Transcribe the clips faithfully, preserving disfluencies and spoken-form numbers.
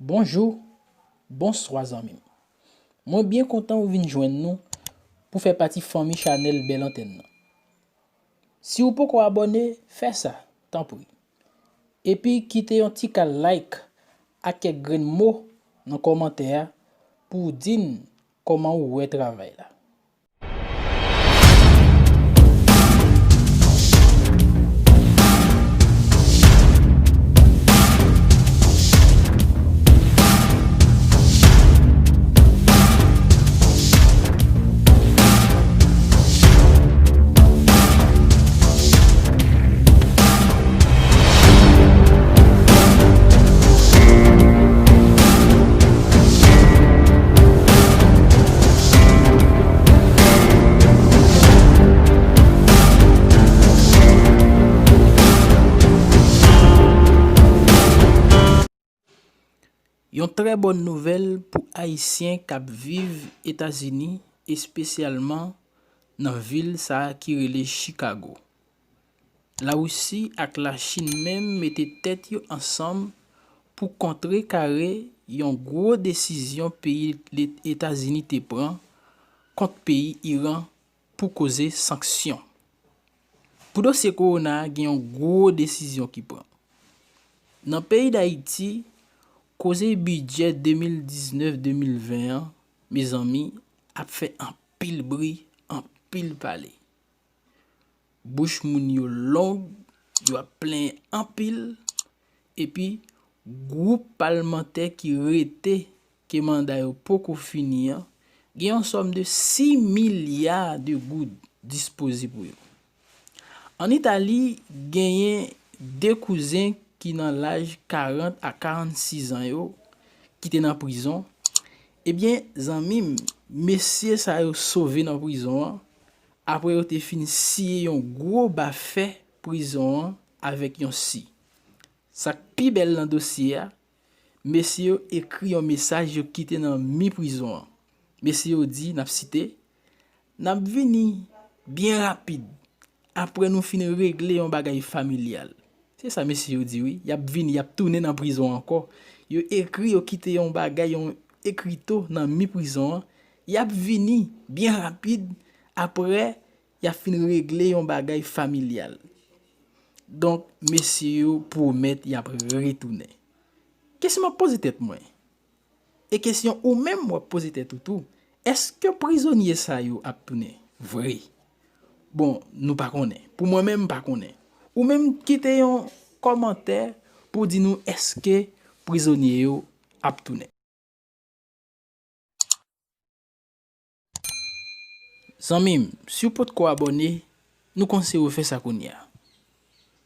Bonjou, bonswa zanmi m. Mwen byen kontan ou vin jwenn nou pou fè pati fanmi chanèl Bèl Antèn nan. Si w poko abòne, fè sa, tanpri. Epi kite yon ti kal like ak kèk grenn mo nan kòmantè a pou w di n kòman ou wè travay la. Yon trè bòn nouvèl pou Ayisyen k ap viv Etazini, espesyalman nan vil sa a ki rele Chicago. Larisi ak Lachin menm mete tèt yo ansanm pou kontrekare yon gwo desizyon peyi Etazini te pran kont peyi Iran pou koze sanksyon. Pou dosye kowona a, gen yon gwo desizyon ki pran. Nan peyi Dayiti, koze bidjè de mil diznèf de mil ven an, mezanmi, ap fè anpil bri, anpil pale. Bouch moun yo long, yo ap plenyen anpil, epi gwoup palmantè ki rete ke manda yo poko fini an, gen yon sòm de sis milya de goud dispoze pou yo. Ann Itali, genyen de kouzen ki nan laj karant a karannsis an yo, ki te nan prizon. Ebyen, zanmi m, mesye sa yo sove nan prizon an, apre yo te fin siye yon gwo ba fè prizon an avèk yon si. Sa k pi bèl nan dosye a, mesye yo ekri yon mesaj yo kite nan mi prizon an. Mesye yo di, n ap site, "N ap vini byen rapid apre nou fin regle yon bagay familyal." Se sa mesye yo di wi, y ap vini, y ap tounen nan prizon ankò. Yo ekri, yo kite yon bagay, yon ekrito nan mi prizon an. Y ap vini byen rapid apre y ap fin regle yon bagay familyal. Donk, mesye yo pwomèt y ap retounen. Kesyon m ap poze tèt mwen, e kesyon ou menm w ap poze tèt ou tou, èske prizonye sa yo ap tounen vre? Bon, nou pa konnen. Pou mwen menm, m pa konnen. Ou menm, kite yon kòmantè pou di nou èske prizonye yo ap tounen. Zanmi m, si w potko abòne, nou konseye w fè sa kounye a.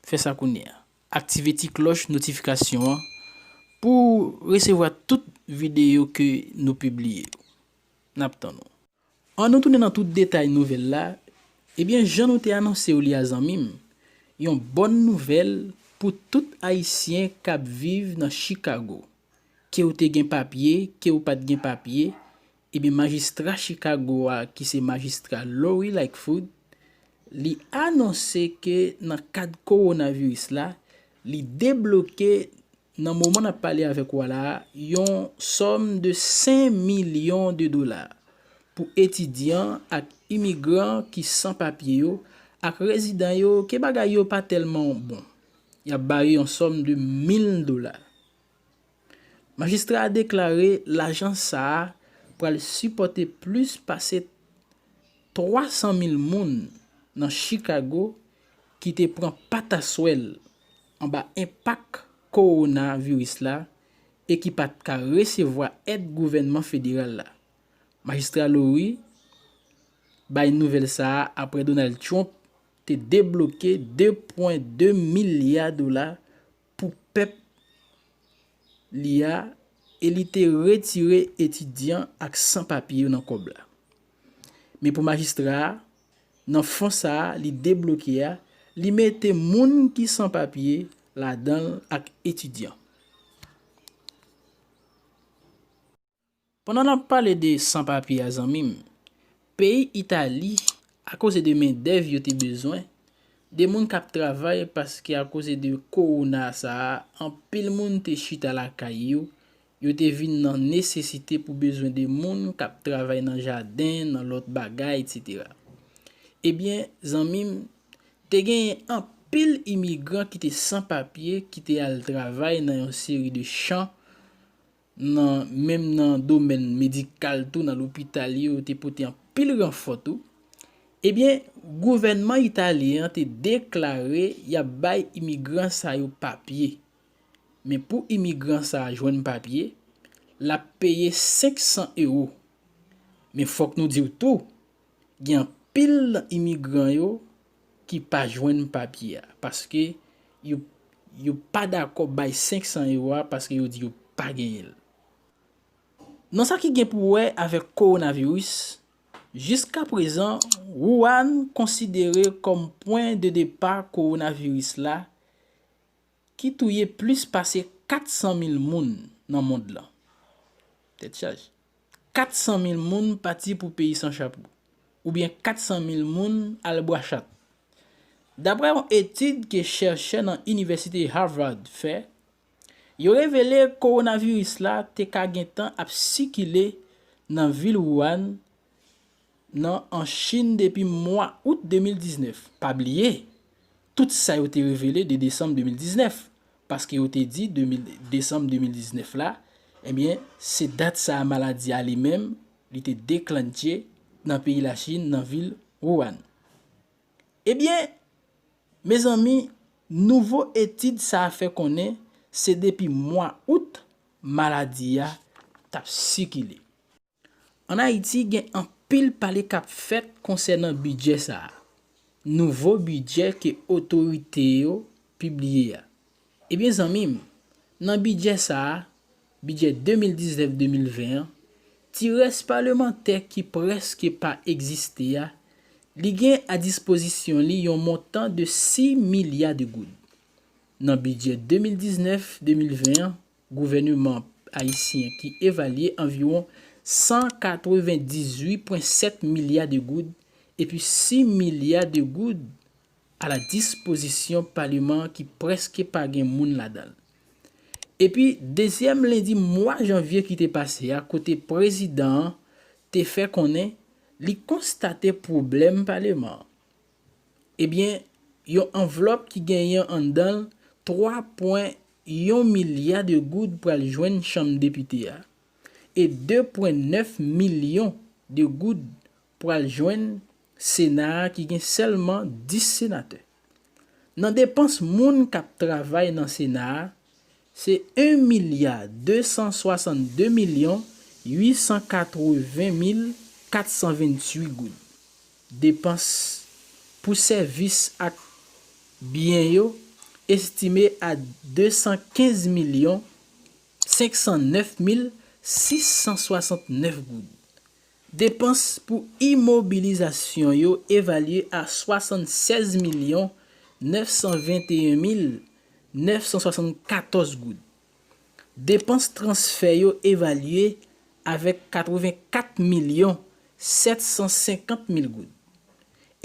Fè sa kounye a. Aktive ti klòch notifikasyon an pou w resevwa tout videyo ke nou pibliye yo. N ap tann ou. Ann nou tounen nan tout detay nouvèl la. Ebyen, jan nou te anonse w li a, zanmi m, yon bòn nouvèl pou tout Ayisyen k ap viv nan Chicago. Ke w te gen papye, ke w pa t gen papye, ebyen, majistra Chicago a, ki se majistra Lori Lightfoot, li anonse ke nan kad kowonaviris la, li debloke, nan moman n ap pale avèk ou a la a, yon sòm de senk milyon de dola pou etidyan ak imigran ki san papye yo ak rezidan yo ke bagay yo pa tèlman bon. Y ap ba yo yon sòm de mil dola. Majistra a deklare lajan sa a pral sipòte plis pase twa san mil moun nan Chicago ki te pran pataswèl anba enpak kowonaviris la e ki pa t ka resevwa èd gouvènman federal la. Majistra Lori bay nouvèl sa a apre Donald Trump te debloke de pwen de milya dola pou pèp li a e li te retire etidyan ak san papye yo nan kòb la. Men pou majistra a, nan fon sa a li debloke a, li mete moun ki san papye ladan l ak etidyan. Pandan n ap pale de san papye a, zanmi m, peyi Itali, akoze de mendèv yo te bezwen, de moun k ap travay, paske akoze de kowona sa a, anpil moun te chita lakay yo, yo te vin nan nesesite pou bezwen de moun k ap travay nan jaden, nan lòt bagay, etsetera. Ebyen, zanmi m, te genyen anpil imigran ki te san papye, ki te al travay nan yon seri de chan, nan, menm nan domèn medikal tou, nan lopital yo, yo te pote anpil ranfò tou. Ebyen, gouvènman italyen an te deklare y ap bay imigran sa yo papye. Men pou imigran sa a jwenn papye, l ap peye senk san ewo. Men fòk nou di w tou, gen anpil nan imigran yo ki pa jwenn papye a, paske yo, yo pa dakò bay senk san ewo a, paske yo di yo pa genyen l. Nan sa ki gen pou wè avèk kowonaviris, jiskaprezan, Wuhan konsidere kòm pwen de depa kowonaviris la, ki touye plis pase kat san mil moun nan mond lan. Tèt chaje. Kat san mil moun pati pou peyi san chapo, oubyen kat san mil moun al bwa chat. Daprè yon etid ke chèchè nan Inivèsite Harvard fè, yo revele kowonaviris la te ka gentan ap sikile nan vil Wuhan nan an Chin depi mwa out de mil diznèf. Pa bliye, tout sa yo te revele de desanm de mil diznèf, paske yo te di de mil, desanm de mil diznèf la, ebyen, se dat sa a maladi a li menm, li te deklantche nan peyi Lachin, nan vil Wuhan. Ebyen, mezanmi, nouvo etid sa a fè konnen se depi mwa out maladi a t ap sikile. Ann Ayiti, gen anpil pale k ap fèt konsènan bidjè sa a, nouvo bidjè ke otorite yo pibliye a. Ebyen, zanmi m, nan bidjè sa a, bidjè de mil diznèf de mil ven an, ti rès palmantè ki prèske pa egziste a, li gen a dispozisyon li yon montan de sis milya de goud. Nan bidjè de mil diznèf de mil ven an, gouvèneman ayisyen ki evalye anviwon san katrevendizuit pwen sèt milya de goud, epi sis milya de goud a la dispozisyon palman an ki prèske pa gen moun ladan l. Epi, dezyèm lendi mwa janvye ki te pase a, kote prezidan an te fè konnen li konstate pwoblèm palman an. Ebyen, yon anvlòp ki genyen anndan l twa pwen yon milya de goud pral jwenn Chanm Depite a, e de pwen nèf milyon de goud pral jwenn Sena a ki gen sèlman dis senatè. Nan depans moun k ap travay nan Sena a, se en milya de san swasannde milyon uit san katreven mil kat san venntuit goud. Depans pou sèvis ak byen yo estime a de san kenz milyon senk san nèf mil sis san swasantnèf goud. Depans pou imobilizasyon yo evalye a swasannsèz milyon nèf san venteyen mil nèf san swasannkatòz goud. Depans transfè yo evalye avèk katrevenkat milyon sèt san senkant mil goud.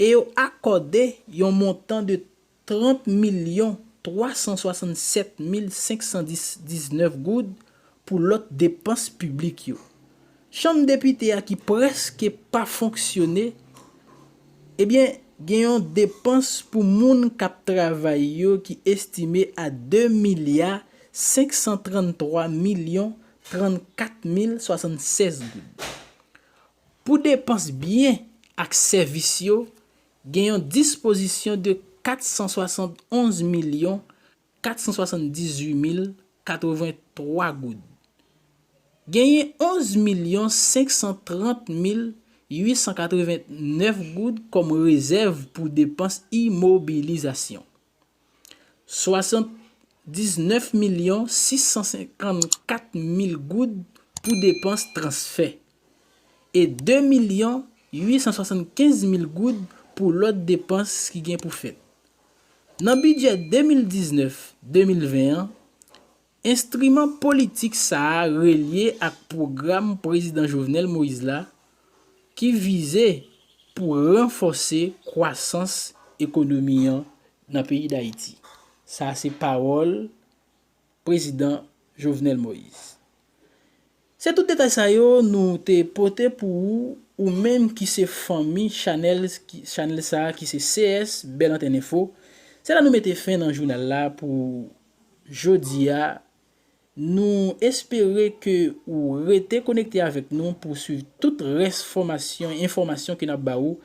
E yo akòde yon montan de trant milyon twa san swasannsèt mil senk san diznèf goud pou lòt depans piblik yo. Chanm Depite a ki prèske pa fonksyone, ebyen, gen yon depans pou moun k ap travay yo ki estime a de milya senk san tranntwa milyon trannkat mil swasannsèz goud. Pou depans byen ak sèvis yo, gen yon dispozisyon de kat san swasannonz milyon kat san swasanndizuit mil katrevenntwa goud. Genyen onz milyon senk san trant mil uit san katrevennèf goud kòm rezèv pou depans imobilizasyon. Swasandiznèf milyon sis san senkannkat mil goud pou depans transfè e de milyon uit san swasannkenz mil goud pou lòt depans ki gen pou fèt. Nan bidjè de mil diznèf de mil ven an, enstriman politik sa a relye ak pwogram Prezidan Jovenel Moïse la ki vize pou ranfòse kwasans ekonomi an nan peyi Dayiti. Sa a se pawòl Prezidan Jovenel Moïse. Se tout detay sa yo nou te pote pou ou, ou menm ki se fanmi chanèl ki- chanèl sa a ki se C S Bèl Antèn Enfo. Se la nou mete fen nan jounal la pou jodi a. Nou espere ke ou rete konekte avèk nou pou swiv tout rès fòmasyon, enfòmasyon ke n ap ba ou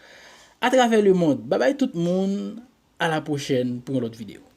atravè lemond. Babay tout moun, a la pwochèn pou yon lòt videyo.